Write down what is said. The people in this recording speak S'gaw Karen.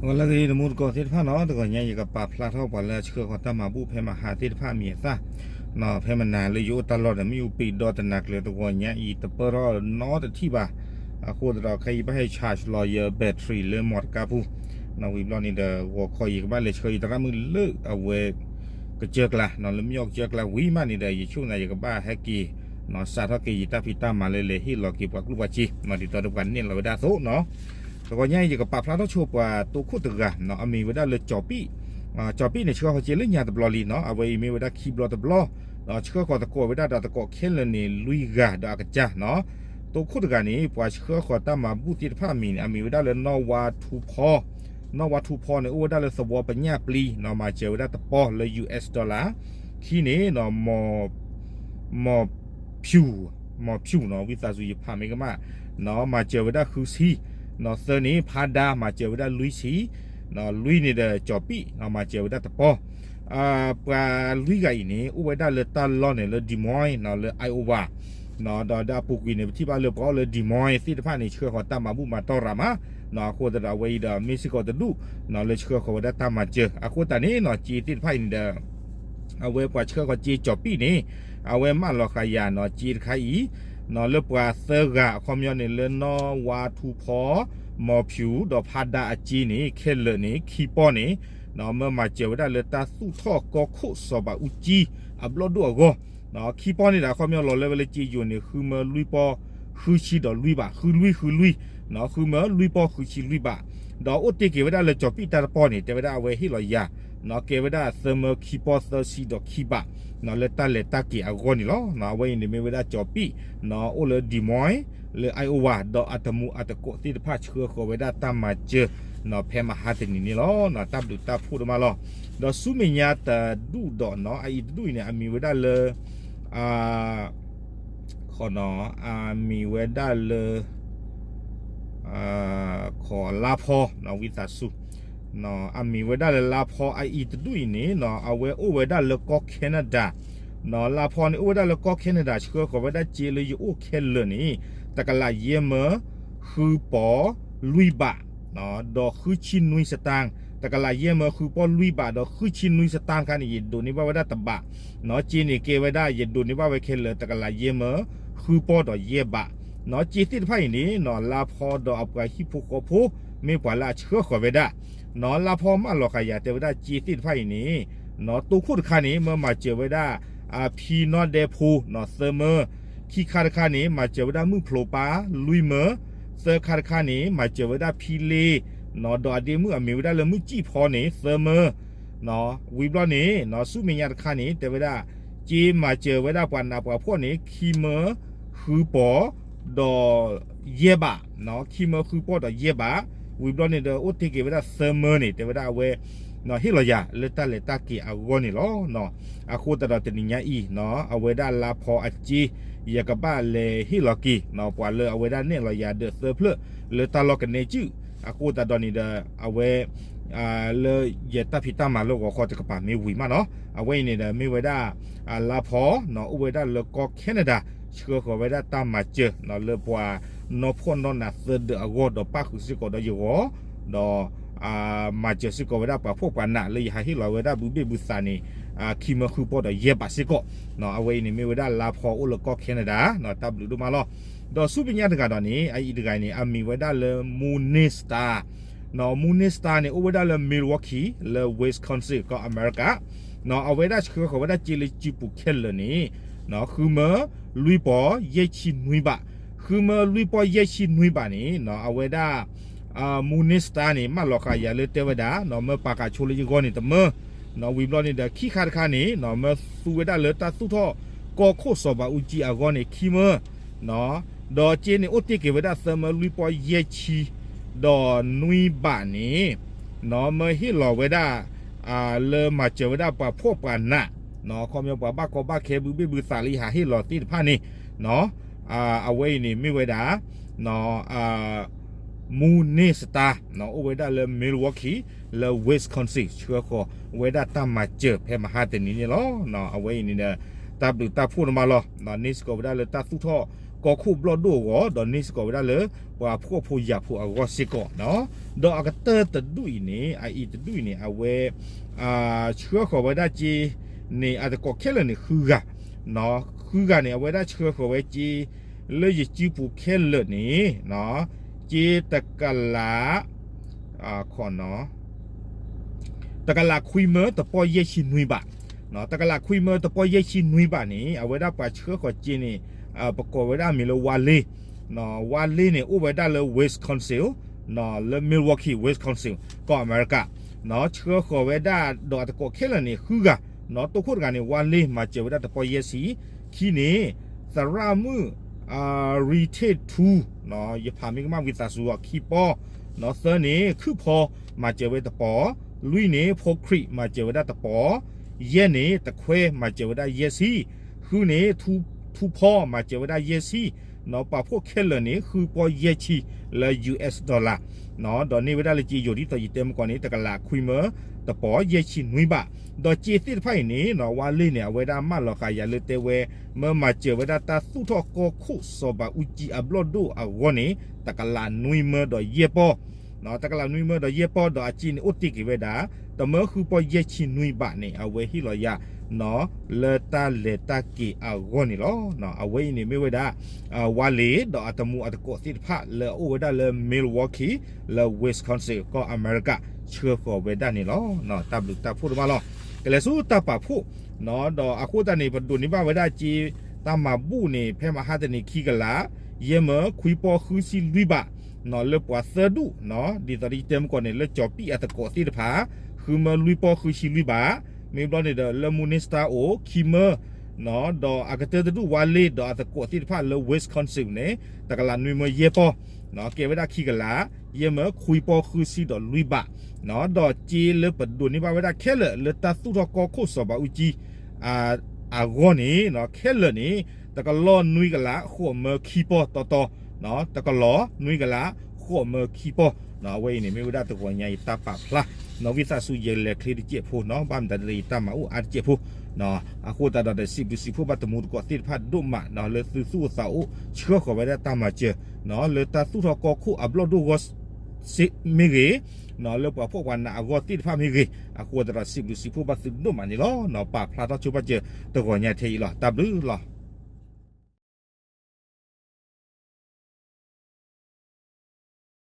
ဂီၤလၢအဂ့ၤ တံၤသကိးသ့ၣ်တဖၣ်နီၤ, တဂီၤညါအံၤ ယကပာ်ဖျါထီၣ်ပှၤလၢအဆှၢဃီၤတၢ်မၤဘူၣ်ဖဲမဟါသ့ၣ်တဖၣ်အမံၤအသၣ်, ဖဲမနၤလၢယအိၣ်တၢ်လီၢ်ဒီး မ့ၣ်အူပ့ၤဒီတနၤကျၢၤ တဂီၤညါအံၤ တပၢၢ်ထီၣ်နီတထံၣ်ဘၣ်. အဃိသတးဒီး ခဲအံၤယဘၣ်ဟဲ charge လီၤယ battery လၢ မော်တော်ကား ပူၤ, ဝံၤဘျီန့ၣ်ဒီး ဂီၤခီယကဘၣ်လဲၤဆှၢယသရၣ်မုၣ်လၢအဝဲ ကစၢၢ်ကျါ, လၢမ့ၢ်အီၣ်ကစၢၢ်ကျါဝံၤမးန့ၣ်ဒီး ယဆိကမိၣ်ယကဘၣ်ဟဲက့ၤ စးထီၣ်က့ၤယတၢ်ဖံးတၢ်မၤလၢလဲၤဟ့ၣ်လီၤက့ၤပှၤကျိၣ်ပှၤစ့, ဒ်သိးဒီးပှၤနဲၣ်လီၤဝဲဒၣ်အသိးနီၤ. တဂီၤညါအံၤ ယကပာ်ဖျါထီၣ်ဆိပှၤတိခိၣ်တဂၤနီၤ, အမံၤဝဲဒၣ်လၢကၠီၤပံၣ်, ကၠီၤပံၣ်န့ၣ် ဆှၢဃီၤစ့လၢညါတဘျီလံနီၤ, အဝဲအံၤမ့ၢ်ဝဲဒၣ်ခံဘျီတဘျီ, ဒီးဆှၢဃီၤသကိးဝဲဒၣ်ဒီးသကိးခဲလၢာ်န့ၣ် လွံၢ်ဂၤဒီးအကစၢ်နီၤ. တိခိၣ်တဂၤန့ၣ် ပှၤဆှၢဃီၤတၢ်မၤဘူၣ်သ့ၣ်တဖၣ်အမံၤန့ၣ် အမံၤဝဲဒၣ်လၢ နီၢ်ဝါထူဖီ, နီၢ်ဝါထူဖီန့ၣ် အိၣ်ဝဲဒၣ်လၢသဝီပညၣ်ပျံၤနီၤ, မၤစၢၤဝဲဒၣ်တပီၢ်လၢ US dollar, ခံန့ၣ် မီၤ မီၤဖၠူၣ်, မီၤဖၠူၣ်နီၤ, ဝံသးစူၤယဖးမ့ၢ်ကမၣ်နီၤ, မၤစၢၤဝဲဒၣ်ဃုဆံ, သၢန့ၣ် ဖါဒါ မၤစၢၤဝဲဒၣ်လွံၢ်ဆံ, လွံၢ်န့ၣ်ဒီးကၠီၤပံၣ်နီၤ, မၤစၢၤဝဲဒၣ်တပီၢ်. ပှၤလွံၢ်ဂၤအံၤန့ၣ် အိၣ်ဝဲဒၣ်လၢတၢ်လီၢ်န့ၣ်လၢ Des Moines နီၤ, လၢ Iowa နီၤ, ဒီးဒီးအပူၤကွံာ်န့ၣ် ပထံၣ်ဘၣ်လၢပှၤအိၣ်လၢ Des Moines သ့ၣ်တဖၣ်န့ၣ် ဆှၢဃီၤတၢ်မၤဘူၣ်မၤတီၢ်ရၤမးနီၤ, အဃိသတးဒီးအဝဲအံၤဒီးမ့ၢ်စ့ၢ်ကီးတဒူၣ်နီၤ လၢဆှၢဃီၤဝဲဒၣ်တၢ်မၤစၢၤ. အဃိသတးန့ၣ်နီၤ စ့သ့ၣ်တဖၣ်အံၤန့ၣ်ဒီး အဝဲပှၤဆှၢဃီၤစ့ကၠီၤပံၣ်န့ၣ် အဝဲမၢလီၤဃာ်ယၤနီၤ စ့တခါအံၤနီၤ လၢပှၤသၢဂၤအခီပညီန့ၣ် လၢနီၢ်ဝါထူဖီ, မီၤဖၠူၣ် ဒီးဖါဒါအစ့န့ၣ် ခဲလၢာ်န့ၣ် ခံပီၢ်န့ၣ် မၢမၤစၢၤဝဲဒၣ်လၢတၢ်သူၣ်ထီၣ်ကီၢ်ခိၣ်စီၤဘးအူကၠံအဘျီၣ်ဒိၣ်အဂီၢ်, ခံပီၢ်န့ၣ်ဒီး အခီပညီလီၤလၢဝဲလၢစ့ယိာ်န့ၣ် ဃုမၢလွံၢ်ပီၢ် ဃုဆံဒီးလွံၢ်ဘး, ဃုလွံၢ် ဃုလွံၢ်, ဃုမၢလွံၢ်ပီၢ် ဃုဆံလွံၢ်ဘး, ဒီးအိၣ်တ့ၢ်က့ၤဝဲဒၣ်လၢကၠီၤပံၣ်တၢ်တပီၢ်န့ၣ် တဲဝဲဒၣ်အဝဲဟ့ၣ်လီၤယၤ ကဲဝဲဒၣ်သၢမၢခံပီၢ်သၢဆံဒီးခံဘး လၢတၢ်လဲၤတၢ်က့ၤအဂီၢ်န့ၣ်လီၤ. အဝဲအံၤန့ၣ်မ့ၢ်ဝဲဒၣ်ကၠီၤပံၣ် အိၣ်လၢ Des Moines လၢ Iowa ဒီးအတမူအတကိးသ့ၣ်တဖၣ်ဆှၢဃီၤဝဲဒၣ်တၢ်မၤစၢၤ ဖဲမဟါတနံၤန့ၣ်လီၤ. တၢ်ဘျုးတၢ်ဖှိၣ်ဒိၣ်မးလီၤ. ဒီးဆူမဲာ်ညါတဒူၣ်ဒီးနီၤ အအံၤတဒူၣ်အံၤန့ၣ် အမံၤဝဲဒၣ်လၢ အမံၤဝဲဒၣ်လၢ ခီလါဖီ ဝံသးစူၤ အမံၤဝဲဒၣ်လၢလါဖီ အအံၤတဒူၣ်အံၤန့ၣ် အဝဲအိၣ်ဝဲဒၣ်လၢကီၢ် Canada လါဖီန့ၣ် အိၣ်ဝဲဒၣ်လၢကီၢ် Canada ဆှၢဃီၤဝဲဒၣ်စ့လၢယအိၣ်ခဲလၢာ်န့ၣ် တကလးယဲၢ်မၢ ဃုပီၢ် လွံၢ်ဘး ဒီးဃုဆံနွံစတၢၣ်, တကလးယဲၢ်မၢဃုပီၢ်လွံၢ်ဘး ဒီးဃုဆံနွံစတၣ်တခါန့ၣ် ယဒိးန့ၢ်ဘၣ်ဝဲဒၣ်တဘး, စ့န့ၣ်ကဲဝဲဒၣ် ယဒိးန့ၢ်ဘၣ်ဝဲခဲလၢာ် တကလးယဲၢ်မၢဃုပီၢ်ဒီးယဲၢ်ဘး, စ့သ့ၣ်တဖၣ်အံၤန့ၣ် လါဖီဒီးအပှၤဟံၣ်ဖိဃီဖိ မ့ၢ်ပှၤလၢအဆှၢဃီၤဝဲဒၣ်, လါဖီမၢလီၤဃာ်ယၤတဲဝဲဒၣ်စ့သ့ၣ်တဖၣ်အံၤန့ၣ် တိခိၣ်တခါန့ၣ် မၢမၤစၢၤဝဲဒၣ် ဖံနီၢ်ဒဲဖိ သၢမၢ, ခံခါတခါန့ၣ် မၤစၢၤဝဲဒၣ်မုၣ်ဖျိပၢ် လွံၢ်မၢ, သၢခါတခါန့ၣ် မၤစၢၤဝဲဒၣ်ဖံလ့ ဒီးအဒ့မုၣ်အမံၤဝဲဒၣ်လၢမုၣ်ကံၣ်ဖီန့ၣ် သၢမၢ, ဝံၤဘျီန့ၣ် ဆူမဲာ်ညါတခါန့ၣ် တဲဝဲဒၣ် စ့မၤစၢၤဝဲဒၣ်ပှၤနးပှၤဖှီၣ်န့ၣ် ခံမၢဃုပီၢ် ဒီးယဲၢ်ဘး, ခံမၢဃုပီၢ်ဒီးယဲၢ်ဘး, ဝံၤဘျီန့ၣ်ဒီး အိၣ်တ့ၢ်က့ၤဝဲဒၣ်သၢမၢန့ၣ် တဲဝဲဒၣ်အဝဲ ဟ့ၣ်လီၤယၤလၢတၢ်လဲၤတၢ်က့ၤအဂီၢ်န့ၣ်လီၤ. အဃိသတးဒီးတနံၤညါအံၤ အဝဲဒၣ်လါဖီအစ့ ယကဘၣ်လဲၤဟ့ၣ်လီၤက့ၤ ပှၤလၢအဝဲဒၣ်နဲၣ်လီၤယၤဒီးသၢဖျၢၣ်လၢတၢ်လီၢ်ကနဲကၠူၣ်, အဃိသတးဒီးန့ၣ်ဒီး အဝဲ လၢယတၢ်ဖံးတၢ်မၤလၢဂီၤခီတကပၤမ့ၢ်ဝံၤမးနီၤ, အဝဲအံၤန့ၣ်ဒီးမ့ၢ်ဝဲဒၣ် လါဖီ အိၣ်ဝဲဒၣ်လၢကီၢ် Canada ဆှၢဃီၤဝဲဒၣ်တၢ်မၤစၢၤ လၢပှၤနီၢ်ဖှီၣ်နီၢ်နးသၢဒၢးအဂီၢ် ဒီးပၣ်ဃုာ်စ့ၢ်ကီးဒီးယဂီၢ်, ဒီး မၤစၢၤစ့ၢ်ကီးဝဲဒၣ်ပှၤဖှီၣ်ပှၤနးလၢယဟးဟ့ၣ်လီၤဝဲဒၣ်ဘုဘ့ၣ်ဘုသးန့ၣ် ခံမၢဃုပီၢ်ဒီးယဲၢ်ဘးစ့ၢ်ကီး, အဝဲအံၤန့ၣ်မ့ၢ်ဝဲဒၣ်လါဖီအိၣ်လၢကီၢ် Canada တၢ်ဘျုးဒိၣ်မးလီၤ. ဒီးဆူမဲာ်ညါတဂၤဒီးန့ၣ် အအံၤတဂၤအံၤန့ၣ် အမံၤဝဲဒၣ်လၢ Mooney Star, Mooney Star န့ၣ် အိၣ်ဝဲဒၣ်လၢ Milwaukee လၢ Wisconsin ကီၢ်အမဲရကၤ, အဝဲဒၣ်ဆှၢဃီၤဝဲဒၣ်စ့လၢစုပူၤခဲလၢာ်န့ၣ် ဃုမၢလွံၢ်ပီၢ်ယဲၢ်ဆံနွံဘး, ဃုမၢလွံၢ်ပီၢ်ယဲၢ်ဆံနွံဘးန့ၣ် အဝဲဒၣ် Mooney Star န့ၣ် မၢလီၤဃာ်ယၤလၢတဲဝဲဒၣ် မၢပာ်ကးဆိလၢယဂီၢ်န့ၣ်တမၢ, ဝံၤဘျီန့ၣ်ဒီးခံခါတခါန့ၣ် မၢသူဝဲဒၣ်လၢတၢ်သူၣ်ထီၣ်ကီၢ်ခိၣ်စီၤဘးအူကၠံအဂီၢ်န့ၣ် ခံမၢ, ဒီးစ့န့ၣ်အိၣ်တ့ၢ်က့ၤဝဲဒၣ်သၢမၢလွံၢ်ပီၢ်ယဲၢ်ဆံ ဒီးနွံဘးန့ၣ် မၢဟ့ၣ်လီၤဝဲဒၣ် လၢမၤစၢၤဝဲဒၣ်ပှၤဖှီၣ်ပှၤနး ခီပညီပှၤဘၣ်ကီဘၣ်ခဲဘုဘ့ၣ်ဘုသးလၢယဟးဟ့ၣ်လီၤသ့ၣ်တဖၣ်န့ၣ် အဝဲအံၤန့ၣ်မ့ၢ်ဝဲဒၣ် Mooney Star အိၣ်ဝဲဒၣ်လၢ Milwaukee လၢ Wisconsin ဆှၢဃီၤဝဲဒၣ်တၢ်မၤစၢၤဖဲမဟါတနံၤန့ၣ်လီၤ. အဝဲအံၤန့ၣ်ဒီး တၢ်ဘျုးတၢ်ဖှိၣ်န့ၣ်မးလီၤ. န့ၢ်စ့ၢ်ကီးဝဲဒၣ်လၢတၢ်သူၣ်ထီၣ် ကီၢ်ခိၣ်ဘျီၣ်ဒိၣ်အဂီၢ် ဒီးန့ၢ်စ့ၢ်ကီးဝဲဒၣ်လၢ ပှၤဖှီၣ်ဖိယာ်ဖိအဂီၢ်စ့ၢ်ကီးနီၤ. ဒီးအကတၢၢ်တဒူၣ်အံၤန့ၣ် အအံၤတဒူၣ်အံၤန့ၣ် အဝဲ ဆှၢဃီၤဝဲဒၣ်က့ န့ၣ် အတကိးခဲလၢာ်န့ၣ် ဃုဂၤ, ဃုဂၤန့ၣ် အဝဲဒၣ်ဆှၢဃီၤဝဲက့ လၢယစုပူၤခဲလၢာ်န့ၣ် က့တကလး တကလးခွံမၢတပီၢ်ယဲၢ်ဆံနွံဘး, တကလးခွံမၢတပီၢ်ယဲၢ်ဆံနွံဘးန့ၣ် အဝဲဒၣ်ပှၤဆှၢဃီၤက့န့ၣ် ပကိးဝဲဒၣ်မ့ၢ်လၢဝါလ့, ဝါလ့န့ၣ် အိၣ်ဝဲဒၣ်လၢ Wisconsin လၢ Milwaukee Wisconsin ကီၢ်အမဲရကၤ, ဆှၢဃီၤဝဲဒၣ်ဒီးအတကိးခဲလၢာ်န့ၣ် ဃုဂၤ, တိခိၣ်တဂၤန့ၣ် ဝါလ့မၤစၢၤဝဲဒၣ်တပီၢ်ယဲၢ်ဆံ, ခံန့ၣ် သရၣ်မုၣ် ရံထ့ၣ်ထူ ယဖးမ့ၢ်ကမၣ်ဝံသးစူၤအီၤ ခံပီၢ်, သၢန့ၣ် ခုၣ်ဖီ မၤစၢၤဝဲတပီၢ်, လွံၢ်န့ၣ် ဖိခရံး မၤစၢၤဝဲဒၣ်တပီၢ်, ယဲၢ်န့ၣ် တခွဲ မၤစၢၤဝဲဒၣ်ယဲၢ်ဆံ, ဃုန့ၣ် ထူဖီ မၤစၢၤဝဲဒၣ်ယဲၢ်ဆံ, ပှၤဖှီၣ်ခဲလၢာ်န့ၣ် ဃုပီၢ်ယဲၢ်ဆံ လၢ US dollar ဒီးန့ၢ်ဝဲဒၣ်လၢက့ယိၤဒ်သိးယတဲမကီးန့ၣ် တကလးခွံမၢ တပီၢ်ယဲၢ်ဆံနွံဘး, ဒီးက့သ့ၣ်တဖၣ်အံၤန့ၣ် ဝါလ့န့ၣ် အဝဲဒၣ်မၢလီၤဃာ်ယၤလၢတဲဝဲ မၢမၤစၢၤဝဲဒၣ်တၢ်သူၣ်ထီၣ်ကီၢ်ခိၣ်စီၤဘးအူကၠံအဘျီၣ်ဒိၣ်အဂီၢ်န့ၣ် တကလးနွံမၢဒီးယဲၢ်ပီၢ်, တကလးနွံမၢဒီးယဲၢ်ပီၢ် ဒီးအက့န့ၣ်အိၣ်တ့ၢ်က့ၤဝဲဒၣ် တမၢဃုပီၢ်ယဲၢ်ဆံနွံဘးန့ၣ် အဝဲဟ့ၣ်လီၤယၤ လၢတၢ်လဲၤတၢ်က့ၤအဂီၢ်န့ၣ်လီၤ. အဝဲအံၤန့ၣ်မ့ၢ်ဝဲဒၣ် ဝါလ့ ဒီးအတမူအတကိးသ့ၣ်တဖၣ်လၢအအိၣ်ဝဲဒၣ်လၢ Milwaukee လၢ Wisconsin ကီၢ်အမဲရကၤ ဆှၢဃီၤဝဲဒၣ်န့ၣ်လီၤ. တၢ်ဘျုးတၢ်ဖှိၣ်ဒိၣ်မးလီၤ. ကလဲၤဆူတၢ်ပာ်ဖှိၣ်, ဒီးအဃိသတးန့ၣ် ပဒိးန့ၢ်ဘၣ်ဝဲဒၣ်က့ တၢ်မၤဘူၣ်န့ၣ် ဖဲမဟါတနံၤခံကလး ယဲၢ်မၢခွံပီၢ်ဃုဆံလွံၢ်ဘး, လၢပှၤသၢဒူၣ်, ဒ်သိးဒီးယတဲမကီးန့ၣ် လၢကၠီၤပံၣ်အတကိးသ့ၣ်တဖၣ် ဃုမၢလွံၢ်ပီၢ်ဃုဆံလွံၢ်ဘး, မ့ၢ်ဘျီန့ၣ်ဒီး လၢမူန့ၢ်စတါအိၣ် ခံမၢ, ဒီးအကတၢၢ်တဒူၣ်ဝါလ့ဒီးအတကိးသ့ၣ်တဖၣ်လၢ Wisconsin န့ၣ် တကလးနွံမၢယဲၢ်ပီၢ်, ကဲဝဲဒၣ်ခံကလး ယဲၢ်မၢခွံပီၢ်ဃုဆံဒီးလွံၢ်ဘး, ဒီးက့လၢပဒိးန့ၢ်ဘၣ်ဝဲဒၣ်ခဲလၢာ်လၢတၢ်သူၣ်ထီၣ်ကီၢ်ခိၣ်စီၤဘးအူကၠံ အဂီၢ်န့ၣ် ခဲလၢာ်န့ၣ် တကလီၢ်နွံကလးဃိးမၢခံပီၢ်တီတီ, တကလီၢ်နွံကလးဃိးမၢခံပီၢ်, အဝဲအံၤန့ၣ်မ့ၢ်ဝဲဒၣ်တဂီၤညါအံၤတၢ်ပာ်ဖျါ, ဝံသးစူၤယလဲၤချ့တစဲးဖိနီၤ ဘၣ်မတၤဒ်လဲၣ်ယတၢ်မၤအိၣ်အါတစဲးဖိ, အဃိသတးဒီး စံးဘျုးစံးဖှိၣ်ဘၣ်တမူတကိးသ့ၣ်တဖၣ်ဒိၣ်မးလၢသုသူၣ်အိၣ်သးအိၣ် ဆှၢဃီၤဝဲဒၣ်တၢ်မၤစၢၤ လၢတၢ်သူၣ်ထီၣ်ကီၢ်ခိၣ်အဘျီၣ်ဒိၣ်ဂီၢ် မ့ၢ်ဂ့ၤ, လၢပှၤဖှီၣ်ပှၤနးအဂီၢ်သ့ၣ်တဖၣ်မ့ၢ်ဂ့ၤ, အဃိသတးဒီးစံးဘျုးစံးဖှိၣ်ဘၣ်သုဒိၣ်မးန့ၣ်လီၤ. ပာ်ဖျါထီၣ်ဆိပာ်စၢၤတဂီၤညါထဲအံၤလီၤ. တၢ်ဘျုးလီၤ.